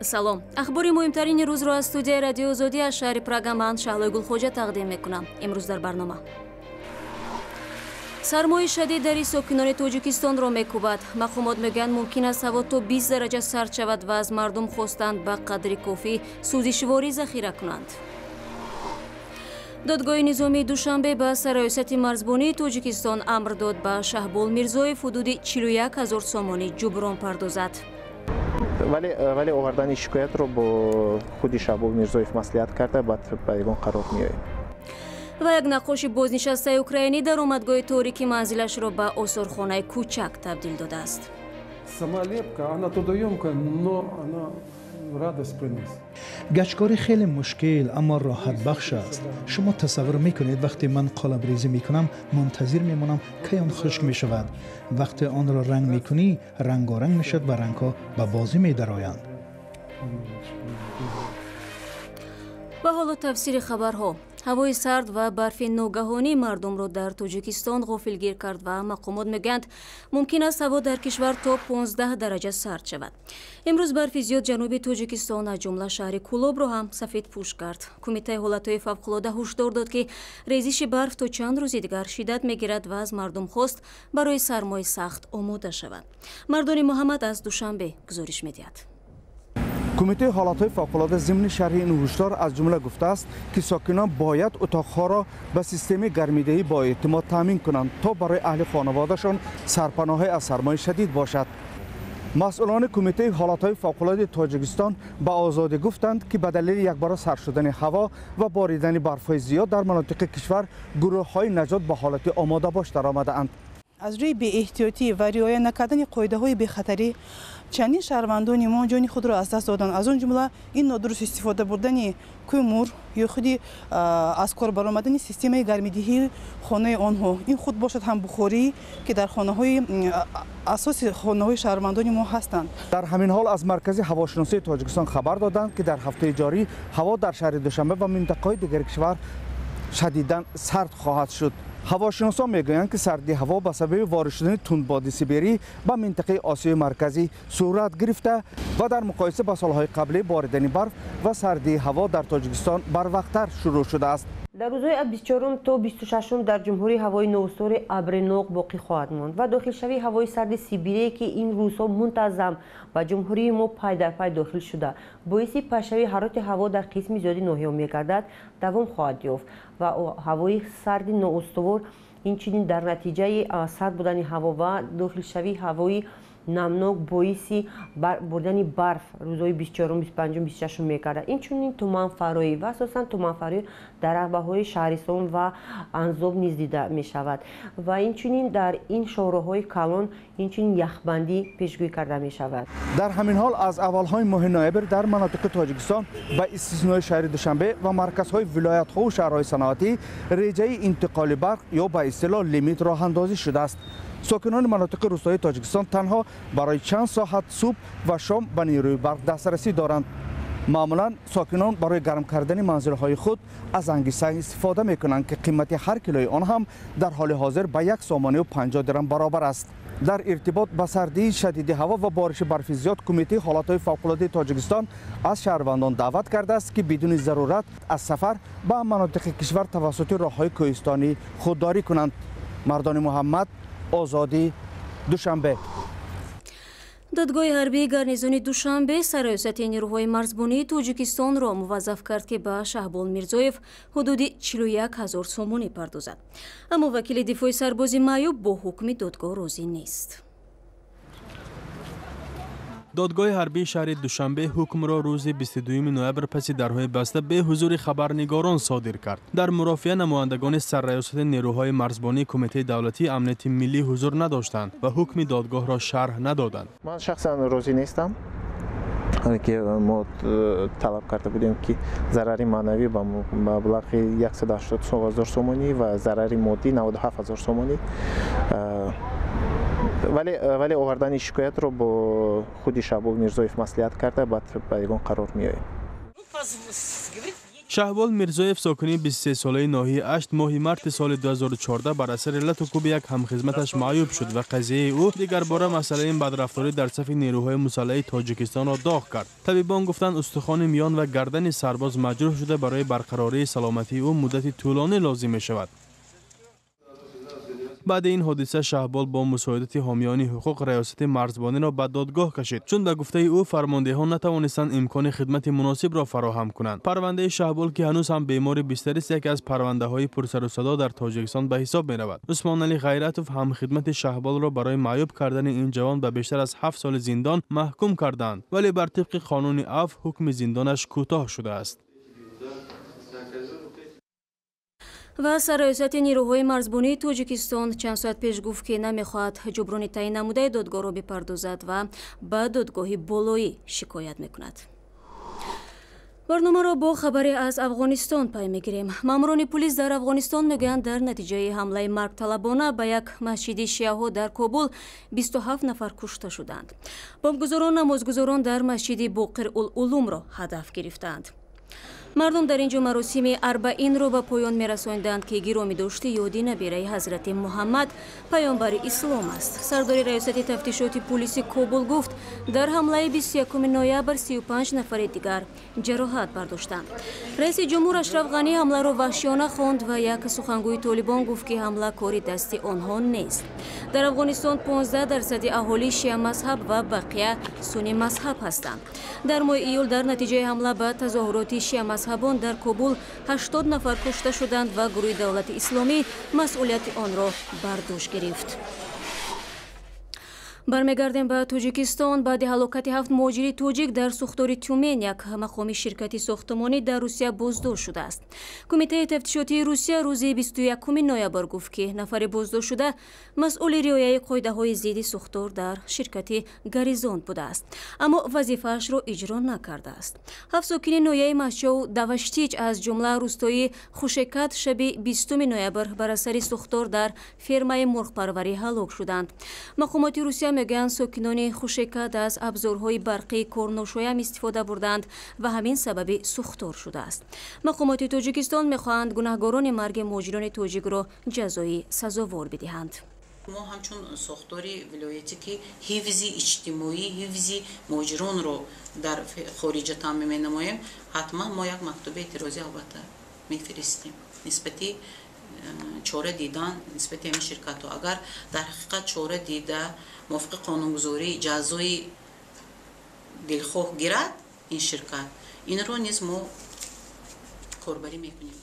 Салом. Ахбори муҳимтарини рӯзро аз студияи Радиои Озодӣ аз шаҳри Прага ман Шаҳлои Гулхоҷа тақдим мекунам. Имрӯз дар барнома. Сармои шадид дари сокинони Тоҷикистонро мекӯбад. Мақомот мегӯянд, мумкин аст ҳаво то 20 дараҷа сард шавад ва аз мардум хостанд ба қадри кофӣ сӯзишворӣ захира кунанд. Додгоҳи низомии Душанбе ба сарраёсати марзбонии Тоҷикистон амр дод ба Шаҳбол Мирзоев ҳудуди 41 ҳазор сомонӣ ҷуброн пардозад. Вале овардани шикоятро бо худи Шаҳбол Мирзоев маслиҳат карда, баъд ба ягон қарор меоем. Ва як наққоши бознишастаи украинӣ даромадгоҳи торики манзилашро ба осорхонаи кӯчак табдил додааст. Сама лепка, она трудоемкая, но она радость приносит. Гачкорӣ хеле мушкил, аммо роҳатбахш аст. Шумо тасаввур мекунед, вақте ман қолабрезӣ мекунам, мунтазир мемонам, кай он хушк мешавад. Вақте онро ранг мекунӣ, рангоранг мешавад ва рангҳо ба бозӣ медароянд. Ва ҳоло тафсири хабарҳо. Ҳавои сард ва барфи ногаҳонӣ мардумро дар Тоҷикистон ғофилгир кард ва мақомот мегӯянд, мумкин аст ҳаво дар кишвар то 15 дараҷа сард шавад. Имрӯз барфи зиёд ҷануби Тоҷикистон, аз ҷумла шаҳри Кӯлобро ҳам сафедпӯш кард. Кумитаи ҳолатҳои фавқулода ҳушдор дод, ки резиши барф то чанд рӯзи дигар шиддат мегирад ва аз мардум хост барои сармои сахт омода шаванд. Мардони Муҳаммад аз Душанбе гузориш медиҳад. Кумитаи ҳолатҳои фавқулода зимни шарҳи ин ҳушдор аз ҷумла гуфтааст, ки сокинон бояд утоқҳоро ба системаи гармидиҳӣ бо эътимод таъмин кунанд, то барои аҳли хонаводашон сарпаноҳе аз сармои шадид бошад. Масъулони Кумитаи ҳолатҳои фавқулодаи Тоҷикистон ба Озодӣ гуфтанд, ки ба далели якбора сард шудани ҳаво ва боридани барфҳои зиёд дар манотиқи кишвар гурӯҳҳои наҷот ба ҳолати омодабош даромадаанд. Аз рӯи беэҳтиётӣ ва риоя накардани қоидаҳои бехатарӣ чандин шаҳрвандони мо ҷони худро аз даст доданд. Аз он ҷумла ин нодуруст истифода бурдани кӯмур ё худи аз кор баромадани системаи гармидиҳии хонаи онҳо. Ин худ бошад ҳам бухорӣ, ки дар хонаҳои асоси хонаҳои шаҳрвандони мо ҳастанд. Дар ҳамин ҳол аз Маркази ҳавошиносии Тоҷикистон хабар доданд, ки дар ҳафтаи ҷорӣ ҳаво дар шаҳри Душанбе ва минтақаҳои дигари кишвар шадидан сард хоҳад шуд. Ҳавошиносон мегӯянд, ки сардии ҳаво ба сабаби ворид шудани тундбоди сибирӣ ба минтақаи Осиёи Марказӣ сурат гирифта ва дар муқоиса ба солҳои қаблӣ боридани барф ва сардии ҳаво дар Тоҷикистон барвақттар шурӯъ шудааст. Дар рӯзҳои аз 24 то 26 дар ҷумҳурӣ ҳавои ноустувори абриноқ боқӣ хоҳад монд ва дохилшавии ҳавои сарди сибирие, ки ин рӯзҳо мунтазам ба ҷумҳурии мо пай дар пай дохил шуда, боиси пастшавии ҳарорати ҳаво дар қисми зиёди ноҳияҳо мегардад, давом хоҳад ёфт ва ҳавои сарди ноустувор инчунин дар натиҷаи сард будани ҳаво ва дохилшавии ҳавои намнок боиси бурдани барф рӯзҳои 24, 25, 26 мегардад. Инчунин туманфароӣ ва асосан туманфароӣ дар рағбаҳои Шаҳристон ва Анзоб низ дида мешавад ва инчунин дар ин шоҳроҳҳои калон инчунин яхбандӣ пешгӯӣ карда мешавад. Дар ҳамин ҳол аз аввалҳои моҳи ноябр дар манотиқи Тоҷикистон ба истиснои шаҳри Душанбе ва марказҳои вилоятҳову шаҳрҳои саноатӣ реҷаи интиқоли барқ ё ба истилоҳ лимит роҳандозӣ шудааст. Сокинони манотиқи рӯстоии Тоҷикистон танҳо барои чанд соат субҳ ва шом ба нерӯи барқ дастрасӣ доранд. Маъмулан сокинон барои гарм кардани манзилҳои худ аз ангишт истифода мекунанд, ки қимати ҳар килои он ҳам дар ҳоли ҳозир ба 1 сомонию 50 дирам баробар аст. Дар иртибот ба сардии шадиди ҳаво ва бориши барфи зиёд Кумитаи ҳолатҳои фавқулодаи Тоҷикистон аз шаҳрвандон даъват кардааст, ки бидуни зарурат аз сафар ба манотиқи кишвар тавассути роҳҳои кӯҳистонӣ худдорӣ кунанд. Мардони Муҳаммад, Озодӣ, Душанбе. Додгоҳи ҳарбии гарнизони Душанбе сарраёсати нерӯҳои марзбонии Тоҷикистонро муваззаф кард, ки ба Шаҳбол Мирзоев ҳудуди 41 ҳазор сомонӣ пардозад. Аммо вакили дифои сарбози маъюб бо ҳукми додгоҳ розӣ нест. Додгоҳи ҳарбии шаҳри Душанбе ҳукмро рӯзи 22 ноябр паси дарҳои баста бе ҳузури хабарнигорон содир кард. Дар мурофиа намояндагони сарраёсати нерӯҳои марзбонии Кумитаи давлатии амнияти миллӣ ҳузур надоштанд ва ҳукми додгоҳро шарҳ надоданд. Ман шахсан розӣ нестам, ки мо талаб карда будем, ки зарари маънавӣ ба маблағи 180 ҳазор сомонӣ ва зарари моддӣ 97 ҳазор сомонӣ. Вале овардани шикоятро бо худи Шаҳбол Мирзоев маслиҳат карда, баъд ба ягон қарор меоем. Шаҳбол Мирзоев, сокини 23-солаи ноҳияи Ашт, моҳи марти соли 2014 бар асари лату куби як ҳамхизматаш маъюб шуд ва қазияи ӯ дигарбора масъалаи бадрафторӣ дар сафи нерӯҳои мусаллаҳи Тоҷикистонро доғ кард. Табибон гуфтанд, устухони миён ва гардани сарбоз маҷрӯҳ шуда, барои барқарории саломатии ӯ муддати тӯлонӣ лозим мешавад. Баъди ин ҳодиса Шаҳбол бо мусоидати ҳомиёни ҳуқуқ раёсати марзбониро ба додгоҳ кашид, чун ба гуфтаи ӯ фармондеҳон натавонистанд имкони хидмати муносибро фароҳам кунанд. Парвандаи Шаҳбол, ки ҳанӯз ҳам бемори бистарист, яке аз парвандаҳои пурсарусадо дар Тоҷикистон ба ҳисоб меравад. Усмоналӣ Ғайратов ҳамхидмати Шаҳболро барои маъюб кардани ин ҷавон ба бештар аз 7 соли зиндон маҳкум карданд, вале бар тибқи қонуни афв ҳукми зиндонаш кӯтоҳ шудааст. Ва сарраёсати нерӯҳои марзбонии Тоҷикистон чанд соат пеш гуфт, ки намехоҳад ҷуброни таъин намудаи додгоҳро бипардозад ва ба додгоҳи болоӣ шикоят мекунад. Барномаро бо хабаре аз Афғонистон пай мегирем. Маъмурони пулис дар Афғонистон мегӯянд, дар натиҷаи ҳамлаи маргталабона ба як масҷиди шиаҳо дар Кобул 27 нафар кушта шуданд. Бомбгузорон намозгузорон дар масҷиди Боқир ул-Улумро ҳадаф гирифтаанд. Мардум дар ин ҷо маросими арбаинро ба поён мерасонданд, ки гиромӣ дошти ёди набираи ҳазрати Муҳаммад, паёмбари ислом аст. Сардори раёсати тафтишоти пулиси Кобул гуфт, дар ҳамлаи 21 ноябр 35 нафари дигар ҷароҳат бардоштанд. Раиси ҷумҳур Ашраф Ғанӣ ҳамларо ваҳшиёна хонд ва як сухангӯи толибон гуфт, ки ҳамла кори дасти онҳо нест. Дар Афғонистон 15% аҳолӣ шиамазҳаб ва бақия сунни мазҳаб ҳастанд. Дар моҳи июл дар натиҷаи ҳамла ба тазоҳуроти шиамазҳабон дар Кобул 80 нафар кушта шуданд ва гурӯҳи давлати исломӣ масъулияти онро бар дӯш гирифт. Бармегардем ба Тоҷикистон. Баъди ҳалокати 7 муҳоҷири тоҷик дар сӯхтори Тюмен, як мақоми ширкати сохтмонӣ дар Русия боздошт шудааст. Кумитаи тафтишотии Русия рӯзи 21 ноябр гуфт, ки нафари боздоштшуда масъули риояи қоидаҳои зидди сӯхтор дар ширкати Горизонт будааст, аммо вазифаашро иҷро накардааст. 7 сокини ноҳияи Мастчоу Даваштич, аз ҷумла рӯстои Хушекат, шаби 20 ноябр бар асари сӯхтор дар фермаи мурғпарварӣ ҳалок шуданд. Мақомоти Русия мегӯянд, сокинони Хушекат аз абзорҳои барқии корношоям истифода бурданд ва ҳамин сабаби сӯхтор шудааст. Мақомоти Тоҷикистон мехоҳанд гунаҳгорони марги муҳоҷирони тоҷикро ҷазои сазовор бидиҳанд. Мо ҳамчун сохтори вилоятӣ, ки ҳифзи иҷтимоӣ, ҳифзи муҳоҷиронро дар хориҷа таъмин менамоем, ҳатман мо як мактуби эътирозӣ албатта мефиристем нисбати чора дидан нисбати ҳамин ширкатҳо. Агар дар ҳақиқат чора дида мувофиқи қонунгузорӣ ҷазои дилхоҳ гирад ин ширкат, инро низ мо корбарӣ мекунем.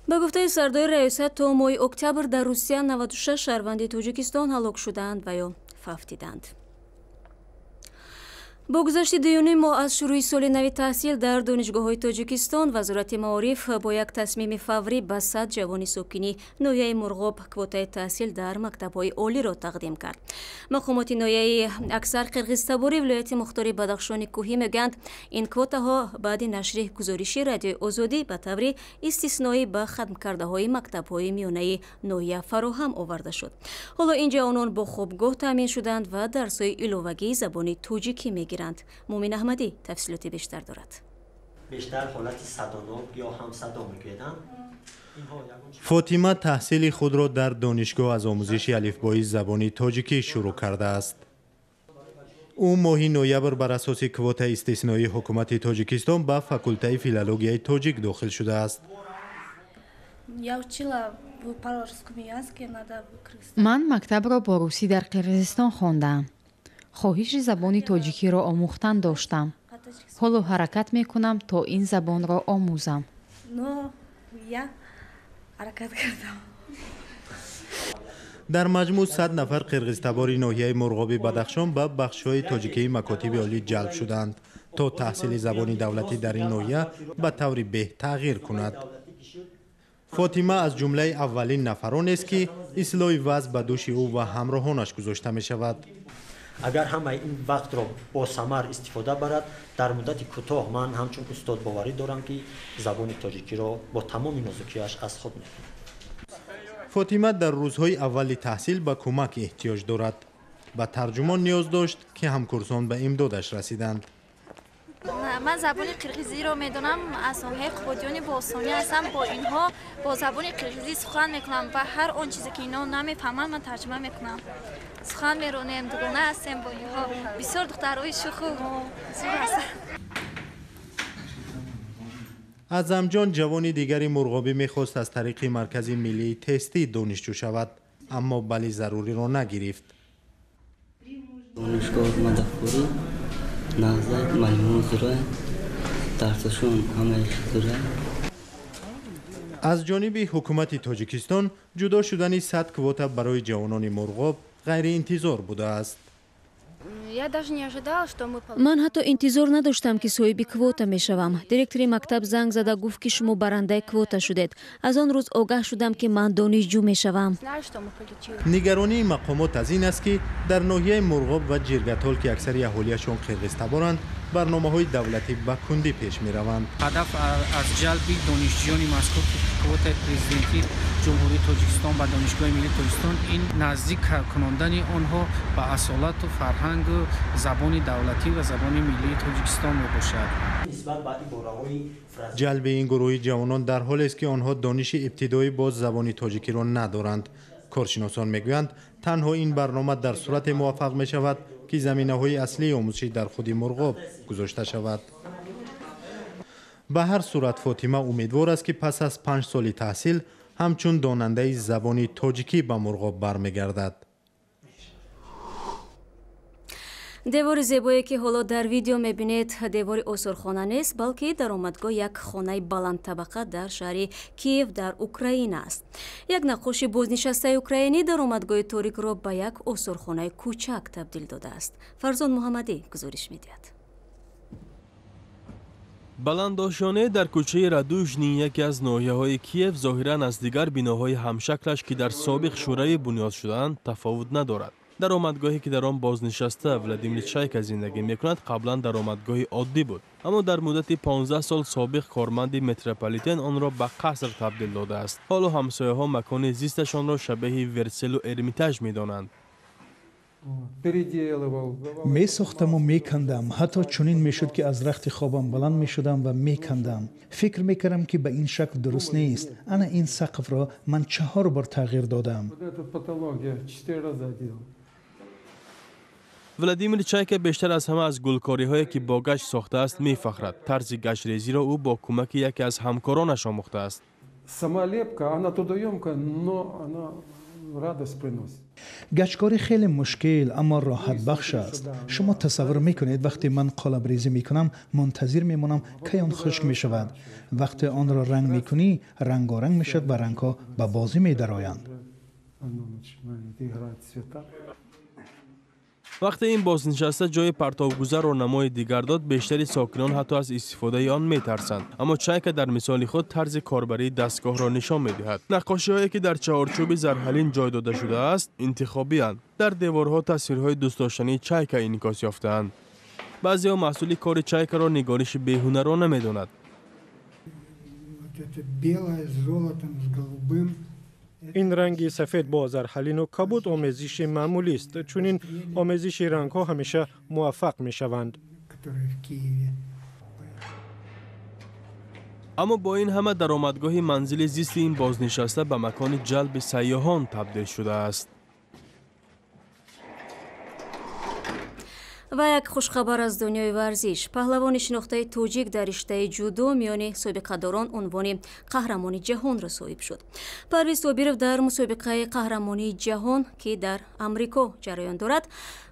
Ба гуфтаи сардори раёсат, то моҳи октябр дар Русия 96 шаҳрванди Тоҷикистон ҳалок шудаанд ва ё фавтиданд. Бо гузашти 2,5 моҳ аз шурӯи соли нави таҳсил дар донишгоҳҳои Тоҷикистон, Вазорати маориф бо як тасмими фаврӣ ба 100 ҷавони сокини ноҳияи Мурғоб квотаи таҳсил дар мактабҳои олиро тақдим кард. Мақомоти ноҳияи аксар қирғизтабори вилояти мухтори Бадахшони кӯҳӣ мегӯянд, ин квотаҳо баъди нашри гузориши Радиои Озодӣ ба таври истисноӣ ба хатмкардаҳои мактабҳои миёнаи ноҳия фароҳам оварда шуд. Ҳоло ин ҷавонон бо хобгоҳ таъмин шуданд ва дарсҳои иловагии забони тоҷикӣ мегиранд. Мумин Аҳмадӣ тафсилоти бештар дорад. Бештар ҳолати садонок ё ҳамсадо мегӯянд. Фотима таҳсили худро дар донишгоҳ аз омӯзиши алифбои забони тоҷикӣ шурӯъ кардааст. Ӯ моҳи ноябр бар асоси квотаи истисноии ҳукумати Тоҷикистон ба факултаи филологияи тоҷик дохил шудааст. Ман мактабро бо русӣ дар Қирғизистон хондаам. Хоҳиши забони тоҷикиро омӯхтан доштам. Ҳоло ҳаракат мекунам, то ин забонро омӯзам. Дар маҷмӯъ 100 нафар қирғизтабори ноҳияи Мурғоби Бадахшон ба бахшҳои тоҷикии макотиби олӣ ҷалб шуданд, то таҳсили забони давлатӣ дар ин ноҳия ба таври беҳ тағйир кунад. Фотима аз ҷумлаи аввалин нафаронест, ки ислоҳи вазъ ба дӯши ӯ ва ҳамроҳонаш гузошта мешавад. Агар ҳамаи ин вақтро бо самар истифода барад, дар муддати кӯтоҳ ман ҳамчун устод боварӣ дорам, ки забони тоҷикиро бо тамоми нозукиаш аз худ мекунад. Фотима дар рӯзҳои аввали таҳсил ба кӯмак эҳтиёҷ дорад. Ба тарҷумон ниёз дошт, ки ҳамкурсон ба имдодаш расиданд. Ман забони қирғизиро медонам, аз ноҳияи Қубодиёни Бостонӣ ҳастам. Бо инҳо бо забони қирғизӣ сухан мекунам ва ҳар он чизе ки инҳо намефаҳманд, ман тарҷума мекунам. Сухан меронем, дугона ҳастем бо инҳо. Бисёр духтарҳои шӯху зур ҳастанд. Аъзамҷон ҷавони дигари мурғобӣ мехост аз тариқи маркази миллии тестӣ донишҷӯ шавад, аммо балли заруриро нагирифт. Донишгоҳ мадафурӣ нағзад, маълумо зура, дарсашон ҳамаи зура. Аз ҷониби ҳукумати Тоҷикистон ҷудо шудани 100 квота барои ҷавонони мурғоб ғайриинтизор будааст. Ман ҳатто интизор надоштам, ки соҳиби квота мешавам. Директори мактаб занг зада гуфт, ки шумо барандаи квота шудед. Аз он рӯз огаҳ шудам, ки ман донишҷӯ мешавам. Нигаронии мақомот аз ин аст, ки дар ноҳияи Мурғоб ва Ҷиргатол, ки аксари аҳолиашон қирғизтаборанд, барномаҳои давлатӣ ба кундӣ пеш мераванд. Ҳадаф аз ҷалби донишҷӯёни мазкур квотаи президентии Ҷумҳурии Тоҷикистон ба Донишгоҳи миллии Тоҷикистон ин наздик кунондани онҳо ба асолату фарҳангу забони давлатӣ ва забони миллии Тоҷикистон мебошад. Ҷалби ин гурӯҳи ҷавонон дар ҳолест, ки онҳо дониши ибтидоӣ бо забони тоҷикиро надоранд. Коршиносон мегӯянд, танҳо ин барнома дар сурате муваффақ мешавад, ки заминаҳои аслии омӯзишӣ дар худи Мурғоб гузошта шавад. Ба ҳар сурат Фотима умедвор аст, ки пас аз 5 соли таҳсил ҳамчун донандаи забони тоҷикӣ ба Мурғоб бармегардад. Девори зебое, ки ҳоло дар видео мебинед, девори осорхона нест, балки даромадгоҳ як хонаи баландтабақа дар шаҳри Киев дар Украина аст. Як наққоши бознишастаи украинӣ даромадгоҳи торикро ба як осорхонаи кӯчак табдил додааст. Фарзон Муҳаммадӣ гузориш медиҳад. Баландошёнае дар кӯчаи Радужни, яке аз ноҳияҳои Киев, зоҳиран аз дигар биноҳои ҳамшаклаш, ки дар собиқ Шӯравӣ бунёд шудаанд, тафовут надорад. Даромадгоҳе, ки дар он бознишаста Владимир Чайка зиндагӣ мекунад, қаблан даромадгоҳи оддӣ буд, аммо дар муддати 15 сол собиқ корманди метрополитен онро ба қаср табдил додааст. Ҳоло ҳамсояҳо макони зисташонро шабеҳи Верселу Эрмитаж медонанд. Месохтаму мекандам. Ҳатто чунин мешуд, ки аз рахти хобам баланд мешудам ва мекандам. Фикр мекардам, ки ба ин шакл дуруст нест. Ана ин сақфро ман 4 бор тағйир додам. Владимир Чайка бештар аз ҳама аз гулкориҳое, ки бо гач сохтааст, мефахрад. Тарзи гачрезиро ӯ бо кӯмаки яке аз ҳамкоронаш омӯхтааст. Сама лепка, она трудоёмкая, но она радость приносит. Гачкорӣ хеле мушкил, аммо роҳатбахш аст. Шумо тасаввур мекунед, вақте ман қолабрезӣ мекунам, мунтазир мемонам, кай он хушк мешавад. Вақте онро ранг мекунӣ, рангоранг мешавад ва рангҳо ба бозӣ медароянд. Вақте ин бознишаста ҷои партовгузарро намои дигар дод, бештари сокинон ҳатто аз истифодаи он метарсанд. Аммо Чайка дар мисоли худ тарзи корбарии дастгоҳро нишон медиҳад. Наққошиҳое, ки дар чаҳорчӯби зарҳалин ҷой дода шудааст, интихобианд. Дар деворҳо тасвирҳои дӯстдоштании Чайка инъикос ёфтаанд. Баъзеҳо маҳсули кори Чайкаро нигориши беҳунарона медонад. Ин ранги сафед бо зарҳалину кабуд омезиши маъмулист. Чунин омезиши рангҳо ҳамеша муваффақ мешаванд. Аммо бо ин ҳама даромадгоҳи манзили зисти ин бознишаста ба макони ҷалби сайёҳон табдил шудааст. Ва як хушхабар аз дунёи варзиш. Паҳлавони шинохтаи тоҷик дар риштаи ҷудо миёни собиқадорон унвони қаҳрамони ҷаҳонро соҳиб шуд. Парвиз Собиров дар мусобиқаи қаҳрамонии ҷаҳон, ки дар Амрико ҷараён дорад,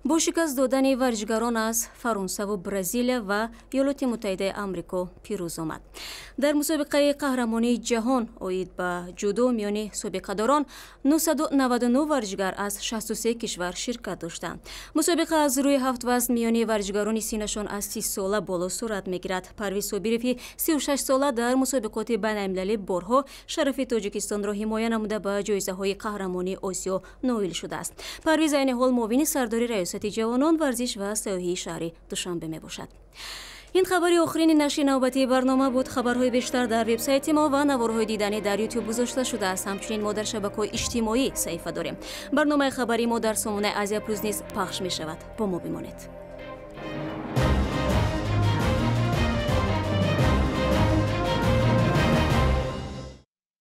бо шикаст додани варзишгарон аз Фаронсаву Бразилия ва Иёлоти Муттаҳидаи Амрико пирӯз омад. Дар мусобиқаи қаҳрамонии ҷаҳон оид ба ҷудо миёни собиқадорон 999 варзишгар аз 63 кишвар ширкат доштанд. Мусобиқа аз рӯи 7 вазн миёни варзишгарони синнашон аз 30 сола боло сурат мегирад. Парвиз Собирови 36 сола дар мусобиқоти байналмилалӣ борҳо шарафи Тоҷикистонро ҳимоя намуда ба ҷоизаҳои қаҳрамонии Осиё ноил шудааст. Парвиз айни ҳол муовини сардори раёсати ҷавонон, варзиш ва сайёҳии шаҳри Душанбе мебошад. Ин хабари охирини нашри навбатии барнома буд. Хабарҳои бештар дар вебсайти мо ва наворҳои диданӣ дар YouTube гузошта шудааст. Ҳамчунин мо дар шабакаҳои иҷтимоӣ саҳифа дорем. Барномаи хабарии мо дар сомонаи Азия Плюс низ пахш мешавад. Бо мо бимонед.